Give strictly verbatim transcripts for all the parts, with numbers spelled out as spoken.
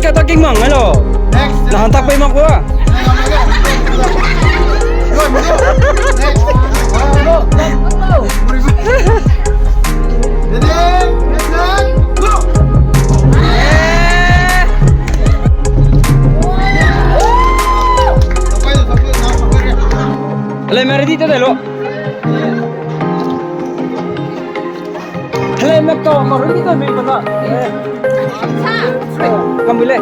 Kata king mang lo. Next. Na han tak pei mak wa. Next. Ready? Next. Go. Hello, me ready te de lo. Hello, me to, ma ready te me bana. Come le.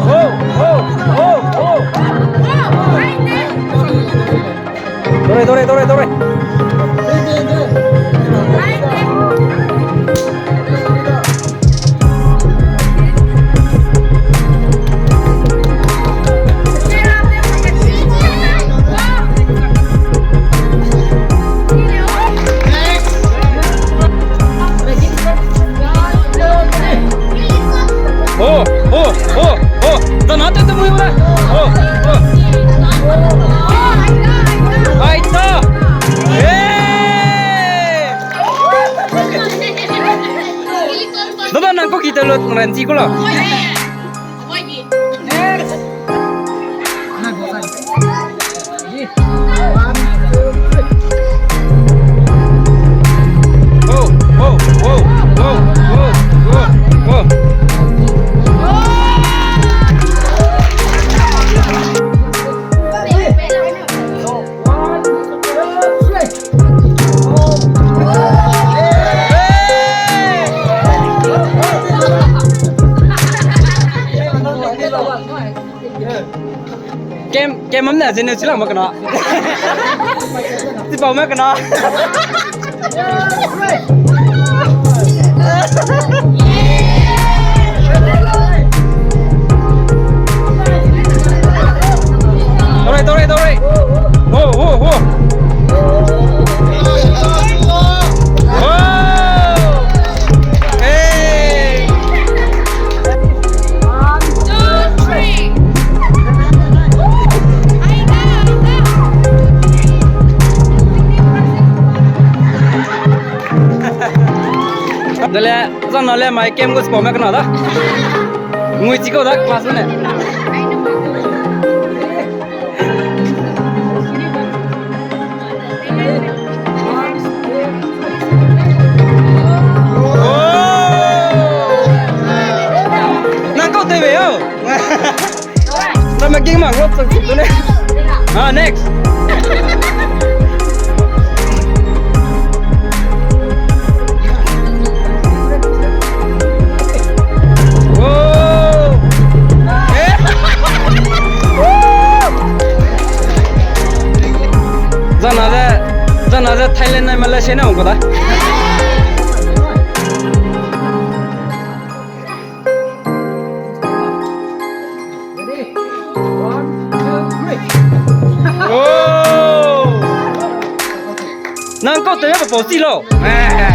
Oh, oh, oh, oh. Dore, dore, dore, dore. Oh, oh, oh, oh. Zana te te mui ba. Oh, oh. Aita. Eh. Dada nang ko ki te lo ran chi ko la. Kem, kem am ne zene chila ma kana. Ti pau ma kana. Alright, alright, alright. Ho, ho, ho. Wow. Hey. One, two, three. Dale, zana le mai kem gu spau me kana da. Ngui chi kau da class ne. Oh! Nang kau tei be o. Nang me ging ma ngop chang chip ne. Ah, next. Wow! Eh? Zana ze, zana ze Thailand nai Malaysia ne ong ko da. Oh! Nang kau tei ba pau chi lo. Eh.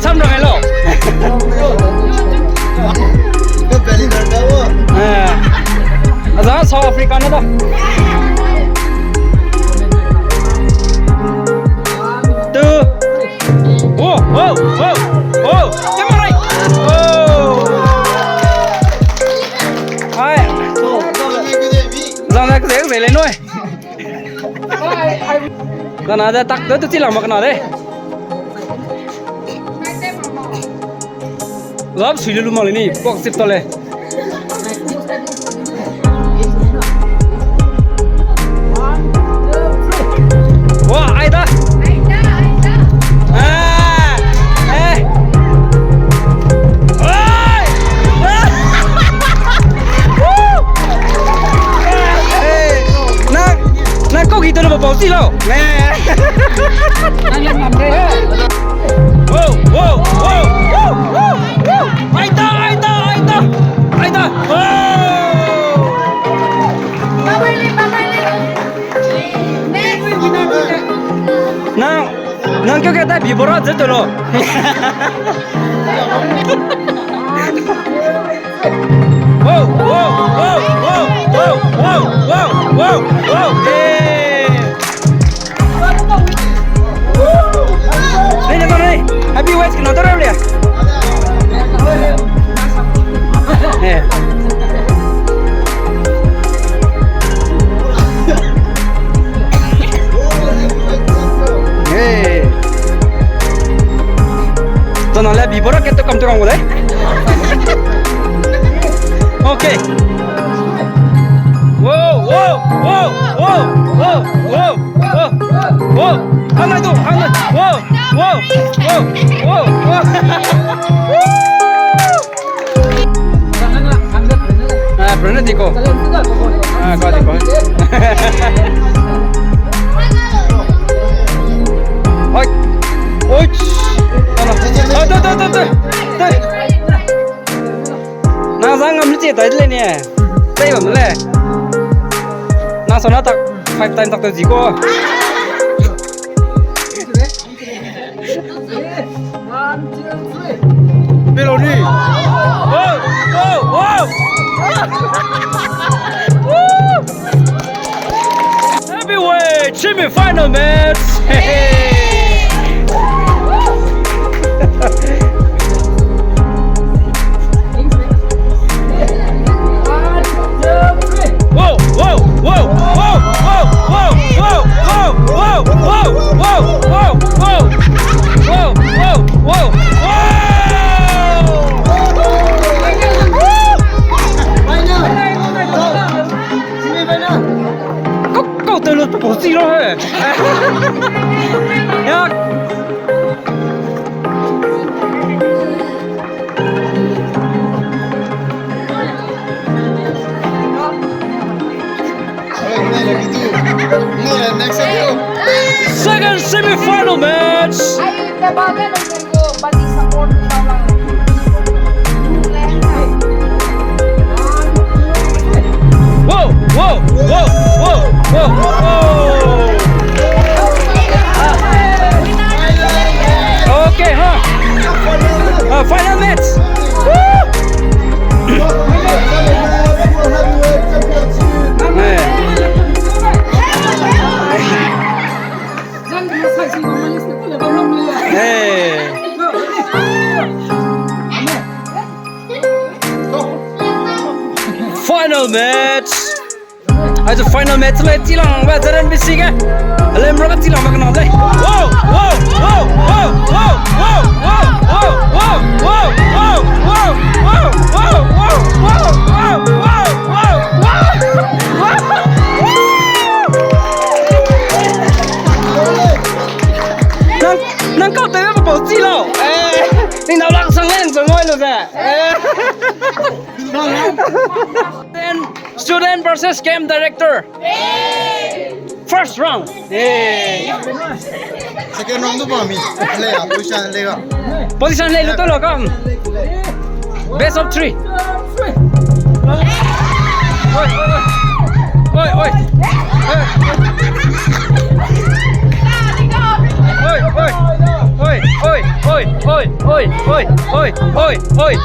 Sam rang lo. Eh. Aza South Africa na da. Two. Oh, oh, oh, oh. Camera. Oh. Ai. Zang na ke ze le noi. Zana de tak de tu chi lang mak na de. Lap sui lu mang le ni, pok sip to le. Wa, ai da. Ah, eh. Oi! Woo! Eh, nang, nang kau ki tu lu ba pau chi lo. Nang le mam re. Wow, wow, wow, wow, wow, wow. Ai da, ai da, ai da. Ai da. Wow. Nang, nang kau ke ta bi bora ze tu lo. Wow, wow, wow. Hey. Nei, nei, nei. Happy West kena to rau le. Zana le bi bora ket to kam to kam gu de. Okay. Wow, wow, wow, wow, wow, wow, wow, wow. Hang nai du, hang nai. Wow, wow, wow, wow, wow. Ah, pernah di ko. Ah, ko di ko. Oi. Oi. Ah, tu, tu, tu, tu. Tu. Na zang ngam li chi tai le ni. Tai bam le. Na so na tak five times tak tu zi ko. One, two, three. Peloni. Wow, wow, wow. Woo! Heavyweight semi-final match. Hey. One, two, three. Wow, wow, wow. Kau, kau te lu pe pau chi lo he. Ya. Second semi-final match. Wow, wow, wow, wow, wow, wow. Okay, huh? Uh, final match. Woo! Hey. Final match. Aize final match le chilang ba zeren bisi ge. Lem ra chilang ba kena le. Wow, wow, wow. Nang, nang kau tew ba pau chi lau. Eh, ning nau lang sang le nang zong oi lu ze. Eh. Student, student versus camp director. First round. Second round du ba mi. Le, a, position le ga. Position le lu to lo kam. Best of three. Oi, oi, oi. Oi, oi. Oi, oi. Oi, oi, oi. Oi, oi, oi, oi, oi, oi, oi,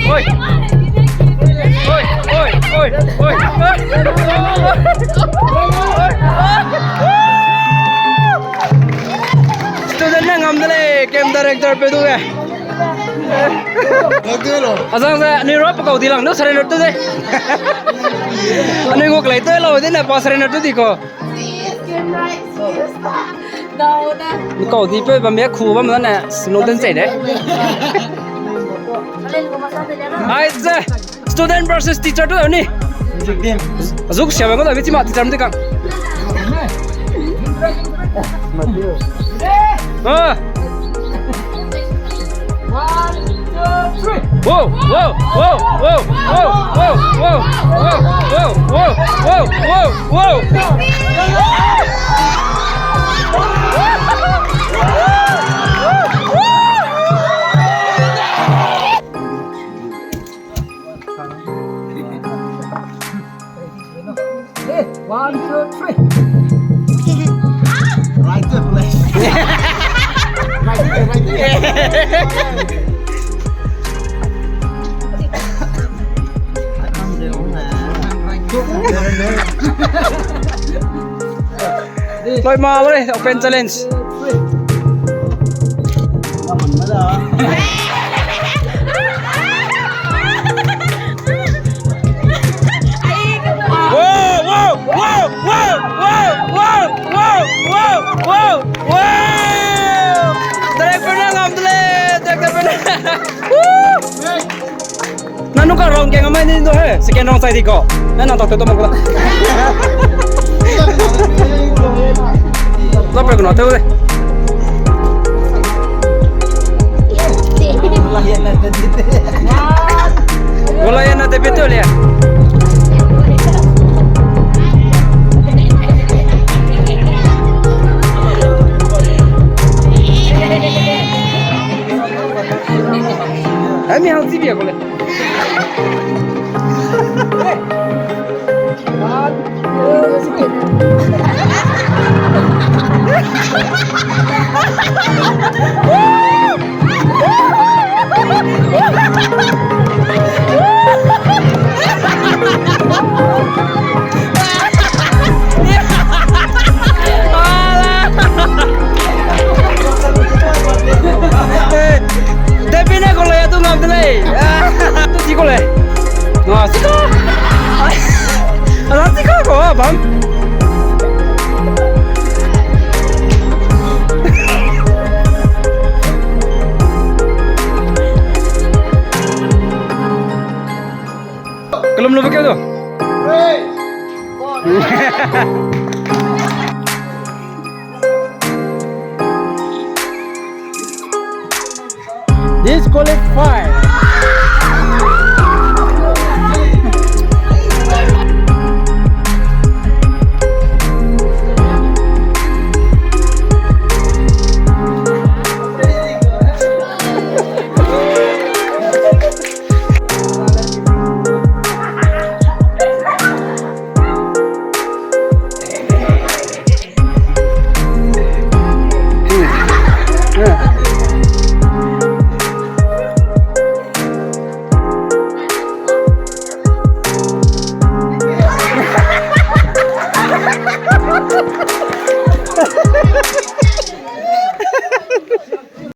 oi. Oi, oi, oi, oi. Student ne ngam de lei, camp director pe du ge. Azang ze, anui ra pe kau di lang, no surrender tu de. Anui nguk lei tu lau de ne pa surrender tu di ko. Kau di pe bam ya khu bam ne, snow den sei de. Aize, student versus teacher tu ni. Azuk sia ba ko da bi chi ma teacher mdi kang. Ah. One, two, three. Wow, wow, wow. Hey, one, two, three. Right there, please. Right there, right there. Loi ma, loi, open challenge. Wow, wow, wow. Director ne ngam de lei, director Keng amai ni do he, second round sai di ko. Na na tak te to mang ko da. Za pe ko na te de. Gola ya na te pe to le. Ami hang si bia ko le. Debine ko le, tu ngam de lei. Tu ti ko le. Nga si ko. Ala si ko ko bam. Kelum lu be ke do. Disqualify.